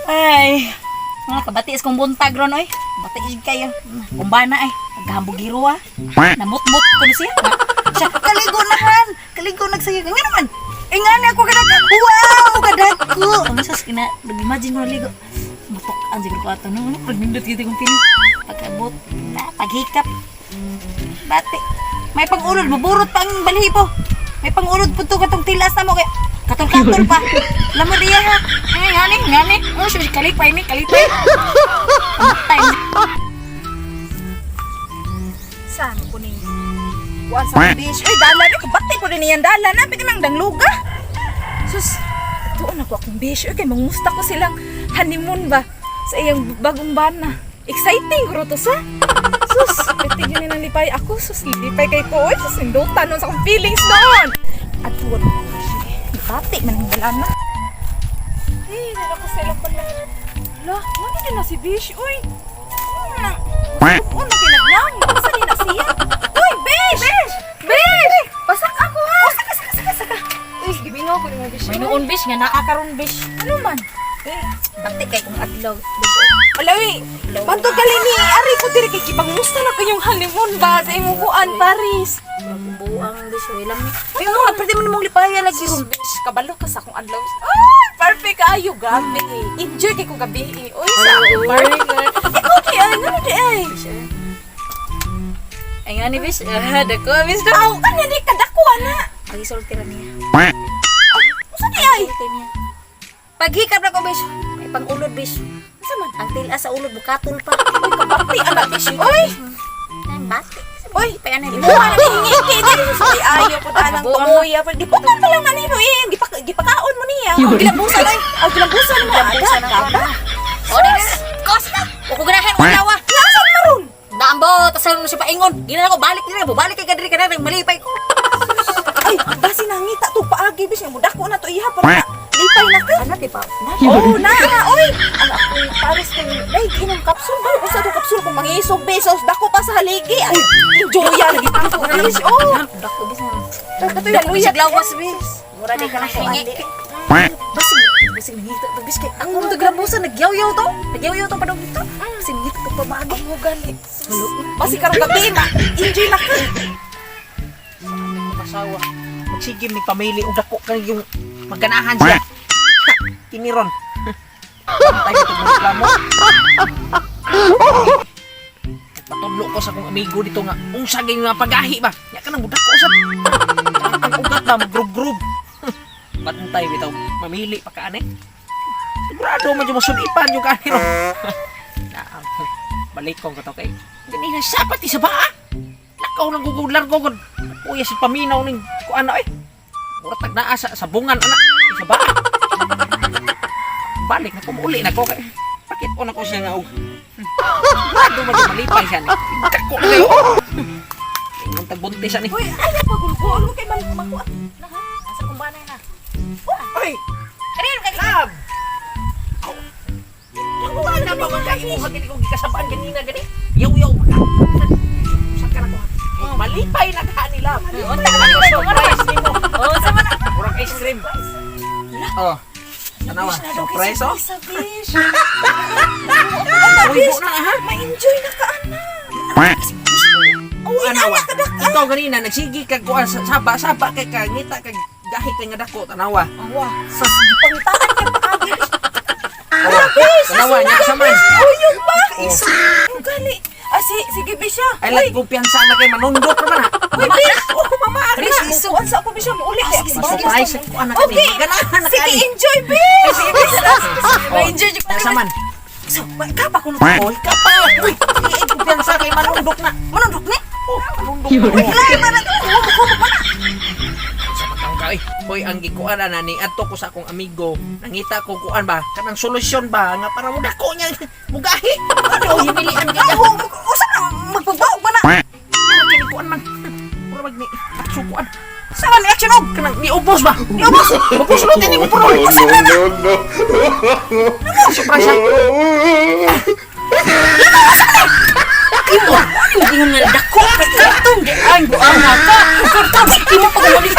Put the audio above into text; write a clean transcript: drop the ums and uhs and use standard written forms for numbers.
Ay, mga kabati is kong buntag ron oy. Bati is kayo. Kumbana ay, naghambugiro ah. Namutmut ko na siya. Siya, kaligo na han. Kaligo nagsaya. Nga naman. Eh nga na ako kadak. Wow, kadako. Ang sas kina, nag-imagine ko na ligo. Matok ang siguro ko ato no. Pagnindot kita kong piling. Pagkabot, paghikap. Bati. May pangulod, maburot pa ang balhibo. May pangulod po to katong tilas na mo kay katol-katol pa. Lamo diya ha. Ay, ngani, ngani. Oh, sus, kalipay ni, kalipay. Time. Saan ko ning kuan sa bish? Uy, dala ni kabati ko din niyang dala na pwede mang dangluga. Sus, tuon ako akong bish. Uy, kay mangusta ko silang honeymoon ba sa iyang bagong bana. Exciting guro to sa. Sus, pwede yun nang lipay ako. Sus, lipay kay ko. Uy, sus, indutan nun sa akong feelings noon. At tuon ako bish. Bati man ang dala na. Eh, nala ko sa ilang pala. Ala, ano din na si Bish? Uy, ano na? Ano kinagnang? Asa ni na siya? Uy, Bish! Bish! Bish! Pasak ako ha! Oh, saka, saka, saka, saka. Uy, gibingaw ko ni mo, Bish. May noon bish nga naa karon bish. Ano man? Eh, bati kay kong adlaw. Alawi, bantog gali ni Ari ko diri kay gipangusta na kayong honeymoon ba sa imong kuan Paris. Buang bish, wala mi. Uy, mo, Pwede mo namang lipaya lagi Sus, Bish, kabalo ka sa akong adlaw. Ay, perfect kaayo gabi. Enjoy kay kong gabi. Uy, sa akong partner. Ikaw di ay, ngano di ay? Ay nga ni bish. Ah, dako bish. Aw, kanya di kadako ana. Pagisulti ra niya. Usa di ay? Pagisulti niya. Paghikap na ko bish. May pangulod bish. Unsa man? Ang tilas sa ulod bukatol pa. Uy, kabati ana Bish. Uy, Ay, bati. Uy, pa yan. Imuha na hingi di ay ayo po tanang tumuya pa giputan pa lang man nimo eh gipakaon mo niya. Ang gilambusan ay, ang gilambusan mo ada. Gilambusan ang Kada. O, di, di, kos na. O, kung ganahan, ulawa. Nasaan maron? Dambo, tas ano siya paingon. Di na ako, balik diri, balik kay kadiri ka na, malipay ko. Ay, basi nangita to paagi bis nga mudako na to iha para lipay na ka. Ano, di pa? Oh, na, oy. Ang akong Paris kay dai inom kapsul ba? Usa to kapsul kung mangisog besos dako pa sa haligi. Ay, enjoy ya lagi ko bis. Oh, Dako, bis na. katoy Dako, luya bisag lawas, bis. Mura di ka na ko Hingi. andi. Basig, basig nangita to, bis kay. Ang umto grambusan, nagyaw-yaw to. Nagyaw-yaw to padong dito. Basig nangita to pamaagi. Ang gali. Basi karong gabi ma, enjoy na ka. Asawa. Magsigim ni pamili og dako kay yung maganahan siya. Ha, kini ron. Bantay ko itong reklamo. Patudlo ko sa akong amigo dito nga unsa gay nga pagahi ba. Nya kanang dako sa ang ugat ba magrub-grub. Bantay bitaw mamili pa ka ani. Sigurado man jud mosudipan yung kaani ron. Naam. Balik ko to kay. Ganina sapat sa baa. Lakaw lang gugud largo gud. Kuya si paminaw ning kuan na eh. Mura tag naa sa sabungan ana sa baa. Balik na ko muli na ko kay. Pakit ko na ko siya nga og. Sigurado man jud malipay siya ni. Dako na kayo. Ingon tag buntis siya ni. Uy, ay pagulgol mo kay man makuha. Nasa kumbanay na. Oy, Kanino kay love. Wala na ba man kayo mo gani kong gikasabaan ganina gani. Yaw-yaw ka. Sa ka na ko. Malipay na ka ni love. Surprise nimo. Oh, sa man. Murag ice cream. Oh. Tanawa, surprise oh. Sa bish. Uy, na ha. Ma-enjoy na ka ana. Uy, tanawa. Ikaw ganina nagsigi kag kuan sa saba saba kay ka ngita kag gahi kay nga dako tanawa. Awa, sus gipangitaan kay paagi. Tanawa nya sa man. Uyog ba? Isa. Ang gali. Ah, si, sige, Bisha. Ay lag kumpiyansa na kay manundok ra man ha. Uy, Bish! Oh, mama, Bish, Bish! Kuan sa ako, Bisha. Mauli kay akong bagay. Surprise sa kuan na kani. Okay. Ganahan na Sige, kani. enjoy, Bish! Sige, Bish. Ma-enjoy jud ko. Nya sa man. So, kapa ko na Oy, kapa. Uy, kumpiyansa kay manundok na. Manundok ni? Oh, manundok na. Ay, mana, humok, humok, mana. Sa matang ka eh. Hoy, ang gikuan na ni adto ko sa akong amigo. Nangita ko kuan ba kanang solusyon ba nga para mo dako niya mugahi. Ano himilian ka? Ay, humok. Usa na, magpagbaog ba na? Kini kuan man. Mura mag ni sukuan. Sa man, action og! Kanang niubos ba? Niubos. Ubos lo tini mo puno. No, no, no. Surprise. Imo, ano mo ingon nga dako kay katong di ay buang ka. Katong imo pa gamali.